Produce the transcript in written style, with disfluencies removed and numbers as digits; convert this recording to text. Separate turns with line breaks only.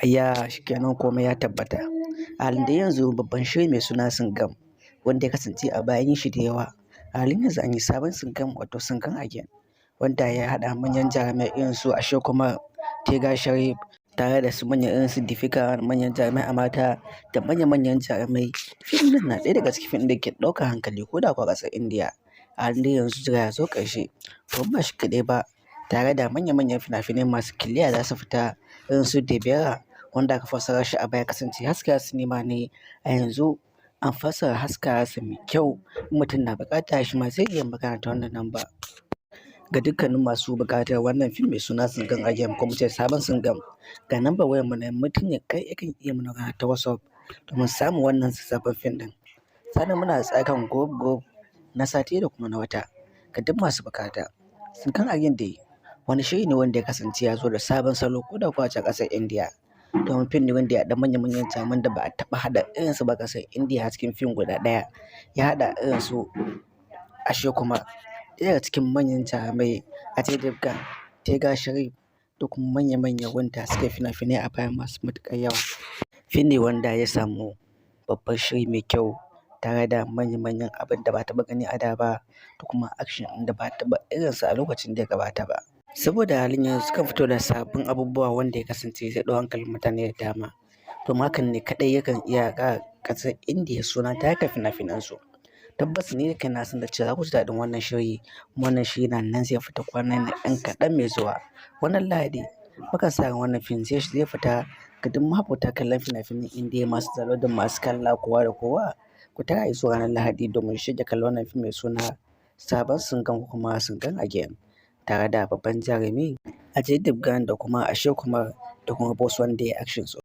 Ayya, shikenan, komai ya tabbata. A halin da yanzu, babban shiri mai suna Singham, wanda ya kasance a bayan shi da yawa. A halin yanzu an yi sabon Singham, wato Singham Again, wanda ya haɗa manyan jarumai irin su Akshay Kumar, Tiger Shroff, tare da su manyan irin su Deepika, manyan jarumai a mata da manya-manyan jarumai. Fim ɗin na ɗaya daga cikin fim da ke ɗaukar hankali ko da kuwa ƙasar Indiya. A halin da yanzu jira ya zo ƙarshe, kuma ba shi kaɗai ba, tare da manya-manyan fina-finai masu kiliya za su fita irin su Devara, wanda aka fassara shi a baya kasance haska sinima ne. A yanzu an fassara haska sa mai kyau, in mutum na buƙata shi ma zai iya magana ta wannan namba. Ga dukkanin masu buƙatar wannan fim mai suna Singham Again, ko mu ce sabon Singham, ga nambar wayar mu nan, mutum ya kai yakan iya mana magana ta WhatsApp domin samun wannan sabon fim ɗin. Sannan muna tsakan group group na sati da kuma na wata ga duk masu buƙata. Singham Again dai wani shiri ne wanda ya kasance ya zo da sabon salo ko da kuwa a ƙasar Indiya. Domin fim ne wanda ya haɗa manya-manyan jaruman da ba a taɓa haɗa irinsu ba ƙasar Indiya a cikin fim guda ɗaya. Ya haɗa irin su Akshay Kumar, ɗaya daga cikin manyan jarumai, Ajay Devgn, Tiger Shroff, da kuma manya-manyan wanda suka yi fina-finai a baya masu matuƙar yawa. Fim ne wanda ya samu babban shiri mai kyau tare da manya-manyan abin da ba a taɓa gani a da ba da kuma action ɗin da ba a taɓa irinsa a lokacin da ya gabata ba. Saboda halin yanzu sukan fito da sabbin abubuwa wanda ya kasance zai ɗau hankalin mutane da dama. Domin hakan ne kaɗai yakan iya ƙara ƙasar Indiya suna ta harkar fina-finansu. Tabbas, ni da kai na san da cewa za ku ji daɗin wannan shiri. Kuma wannan shiri na nan zai fita kwanan nan ɗan kaɗan mai zuwa. Wannan Lahadi muka sa ran wannan fim zai fita. Ga duk ma'abota kallon fina-finan Indiya, masu tsaro da masu kalla, kowa da kowa, ku tara zuwa ranar Lahadi domin shirya kallon wannan fim mai suna Sabon Singham ko kuma Singham Again, tare da babban jarumi Ajay Devgn da kuma Akshay Kumar da kuma Boss wanda ya action sosai.